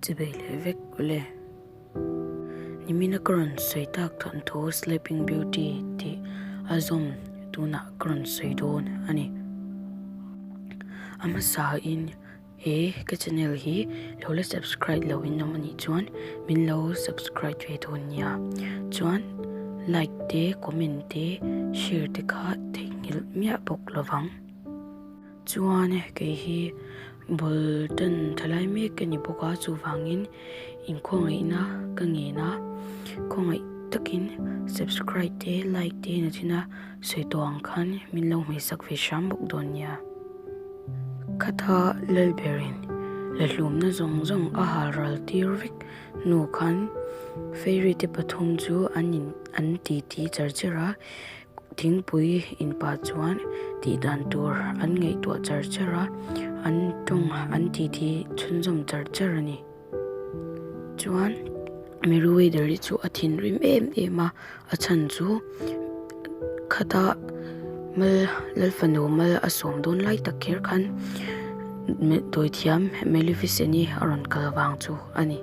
Chibei leh vek ule. Nimina ka rawn sawi tak thawnthu Sleeping Beauty tih a zawm tunah ka rawn sawi dawn a ni. A hmasain he ka channel hi lo la subscribe lo in awm anih chuan min lo subscribe ve dawn nia. Chuan like te, comment te, share te kha theihnghilh miah bawk lovang. Chuan kei hi Bul tan tha lai mek ka ni bawk a, chuvangin inkhawngaihna ka ngen a, khawngaih takin subscribe te like te na chin a sawi tawh ang khan min lo hmeisak ve hram bawk dawn nia. Khatha Lalberin lahlumna zawng zawng a hal ral tir vek hnu khan fairy te pathum chu an in an titi char char a, Thingpui inpa chuan tih dan tur an ngaihtuah char char a, an tawng an titi chhunzawm char char a ni. Chuan Meriwether-i chu a thinrim em em a, a chhan chu khata mal Lalfanu mal a sawm dawn lai tak kher khan dawithiam Maleficent-i a rawn kal vang chu a ni.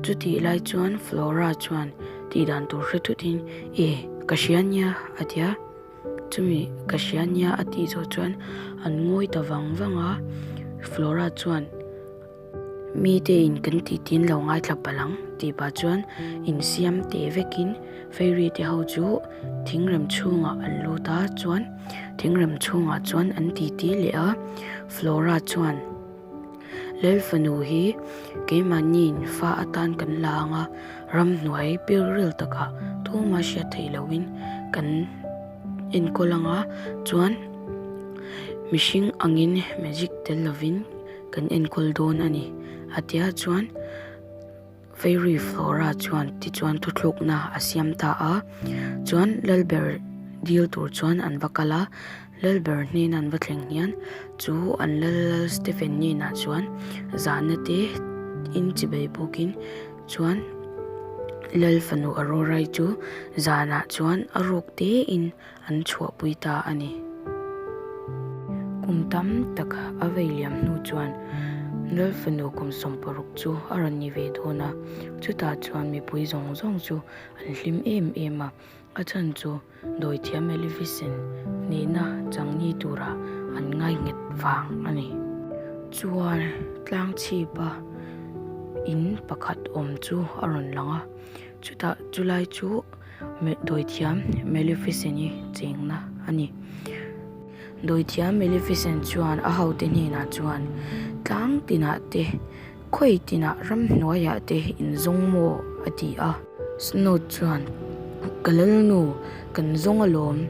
Chutih lai chuan Flora chuan tih dan tur hre thutin, E, ka hria nia, a ti a. Chumi ka hria nia a tih zawh chuan an ngawi ta vang vang a. Flora chuan, Mite in kan tih tin lo ngaithla palh ang, tih pah chuan insiam teh vekin Fairy te ho chu thingrem chhungah an lut a, chuan thingrem chhungah chuan an titi leh a. Flora chuan. Lalfanu hi keimahniin fa atan kan la ang a, ramhnuai pilril takah tuma hriat theih lohin kan enkawl ang a, chuan mihring angin magic tel lovin kan enkawl dawn a ni a tia chuan Fairy Flora chuan tichuan thuthlukna a siam ta a, chuan Lalber dil tur chuan an va kal a, Lalber hnena an va thleng hian chu an lal lal Stephen hnenah chuan zahna te in chibei bawkin chuan Lal fanu Aurora-i chu zanah chuan a ruk tein an chhuahpui ta a ni. Kum tam tak a vei liam hnu chuan Lal fanu kum 60 chu a rawn ni ve dawn a, chutah chuan mipui zawng zawng chu an hlim em em a, a chhan chu Dawithiam Maleficent hnehna chang ni tura an ngai nghet vang a ni. Chuan tlang chhipa in pakhat awm chu a rawn lang a, chutah chulai chu Dawithiam Maleficent-i chengna a ni. Dawithiam Maleficent chuan a hote hnenah chuan, Tlang tinah te, khawi tinah ramhnuaiah te in zawng maw? a ti a. Snow chuan, Ka lalnu, kan zawng alawm.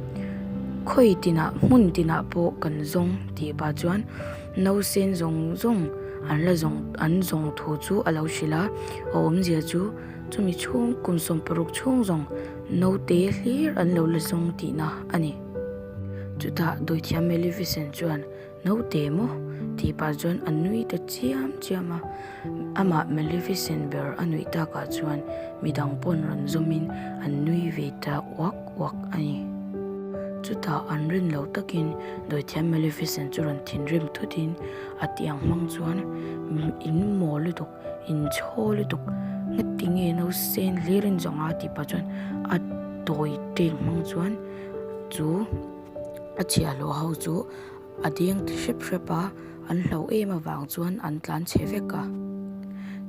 Khawi tinah, hmun tinah pawh kan zawng tih pah chuan nausen zawng zawng an la zawng an zawng thu chu a lo hrilh a, a awmzia chu Chumi chhung kum 60 chhung zawng naute hlir an lo la zawng tihna a ni. Chutah Dawithiam Maleficent chuan naute maw tih pah chuan a nui ta chiam chiam a. Amah Maleficent ber a nuih takah chuan midang pawn rawn zawmin an nui ve ta uak uak a ni. Chutah an rin lo takin Dawithiam Maleficent chu rawn thinrim thutin a tiang hmang chuan in maw lutuk Inchhaw lutuk ngati nge nausen hlir in zawng a tih pah chuan a tawi ṭeng hmang chuan chu a chhiahhlawh ho chu a deng ti hrep hrep a, an hlauh em avang chuan an tlan chhe vek a.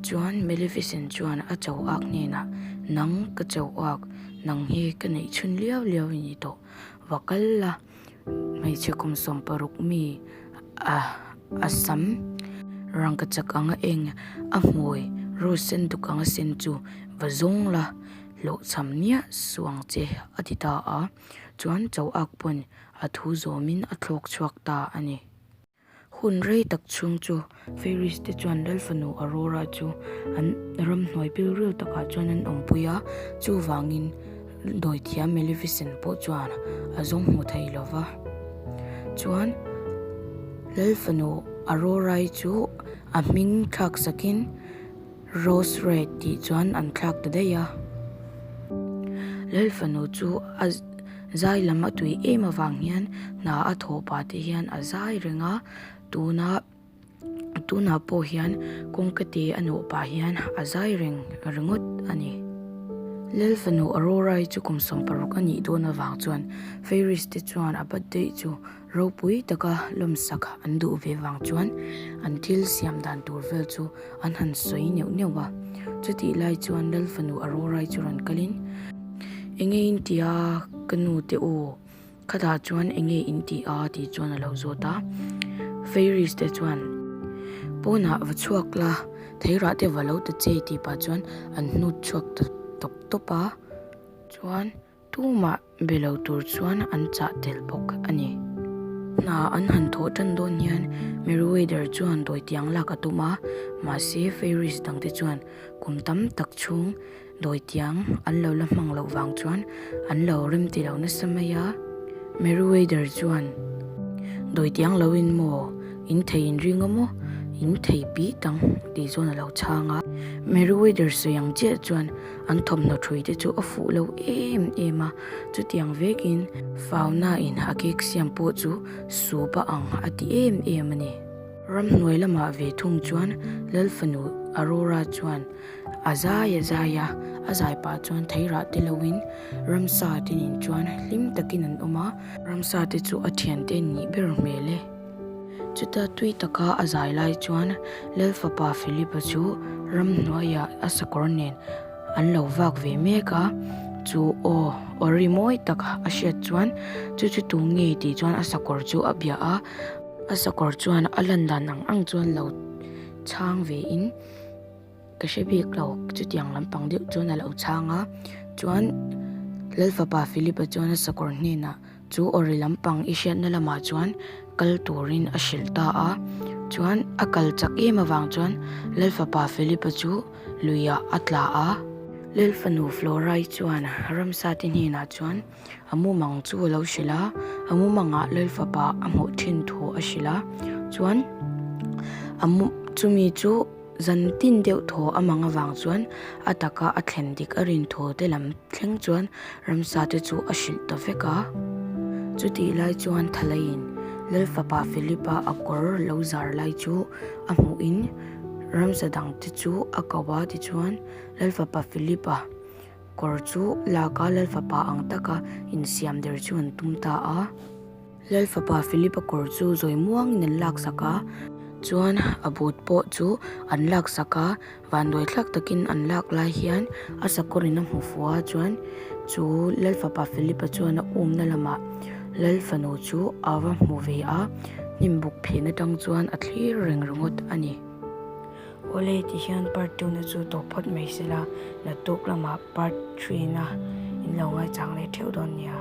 Chuan Maleficent chuan a cho ak hnenah, Nang ka cho ak, nang hi ka neih chhun liau liau i ni tawh, va kal la. Hmeichhe kum 60 mi a a sam rangkachak anga eng a hmui rose sen duk anga sen chu va zawng la hlawhchham miah suh ang che a ti ta a, chuan cho ak pawn a thu zawmin a thlawk chhuak ta a ni. Hun rei tak chhung chu Fairies te chuan Lalfanu Aurora chu an ramhnuai pilril takah chuan an awmpui a, chuvangin dawithiam Maleficent pawh chuan a zawng hmu thei lo va. Chuan Lalfanu Aurora-i chu a hming thlak sakin Rose Red tih chuan an thlak ta daih a. Lalfanu chu a zai lam a tui em avang hian hna a thawh pah te hian a zai reng a, tuna Tunah pawh hian kawngka te a nawh pah hian a zai reng ringawt a ni. Lal fanu Aurora-i chu kum 60 a nih dawn avang chuan Fairies te chuan a birthday chu ropui taka lawmsak an duh ve vang chuan an thil siam dan tur vel chu an han sawi neuh neuh a. Chutih lai chuan Lal fanu Aurora-i chu rawn kalin, Enge in ti a ka nu te u? Khatah chuan enge in ti a tih chuan a lo zawt a, Fairies te chuan pawnah va chhuak la, theirah te va lo ta che tih pah chuan an hnut chhuak ta tawp tawp a, chuan tumah be lo tur chuan an chah tel bawk a ni. Hna an han thawh tan dawn hian Meriwether chuan dawitiang lak a tum a, mahse Fairies dangte chuan kum tam tak chhung Dawitiang an lo la hmang loh vang chuan an lo rem ti lo nasa mai a. Meriwether chuan, Dawitiang lo in maw? In thei in ring a maw? In thei pi tang tih chuan a lo chhang a. Meriwether sawi ang chiah chuan an thawmhnaw thui te chu a fuh lo em em a. Chutiang vekin Fauna in a cake siam pawh chu sup a ang a ti em em a ni. Ramhnuai lamah ve thung chuan Lal fanu Aurora chuan A zai a zai a, a zai pah chuan theirah te loin ramsa te nen chuan hlim takin an awm a, ramsa te chu a thiante nih ber hmel e. Chuta tui taka a zai lai chuan Lalfapa Philip-a chu ramhnuaiah a sakawr nen an lo vak ve mek a, chu aw aw ri mawi tak a hriat chuan chu chu tu nge tih chuan a sakawr chu a bia a, a sakawr chuan a lan dan ang ang chuan lo chhang ve in. Ka hre bik lo, chutiang lampang deuh chuan a lo chhang a, chuan Lalfapa Philip-a chuan a sakawr hnenah chu awri lampang i hriatna lamah chuan kal turin a hrilh ta a, chuan a kal chak em avang chuan Lalfapa Philip-a chu luiah a tla a. Lalfanu Flora-i chuan ramsate hnenah chuan a mumang chu a lo hrilh a, a mumangah Lalfapa a hmuh thin thu a hrilh a, chuan a mu chumi chu. Zan tin deuh thaw a mang avang chuan a taka a thlen dik a rin thaw te lam thleng chuan ramsa te chu a hrilh ta vek a. Chutih lai chuan Thalaiin Lalfapa Philip-a a kawr lo zar lai chu a hmuhin ramsa dang te chu a ko a, tichuan Lalfapa Philip-a kawr chu lak a Lalfapa ang taka insiam der chu an tum ta a. Lalfapa Philip-a kawr chu zawi muangin an laksak a, chuan a boot pawh chu an laksak a, vanduai thlak takin an lak lai hian a sakawrin a hmu fuh a, chuan chu Lalfapa Philip-a chuan a umna lamah Lalfanu chu a va hmu ve a, hnim buk phen atang chuan a thlir reng ringawt a ni. Awle tihian part 2 na chu tawp phawt mai sela, naktuk lamah part 3 na in lo ngaichang leh theuh dawn nia.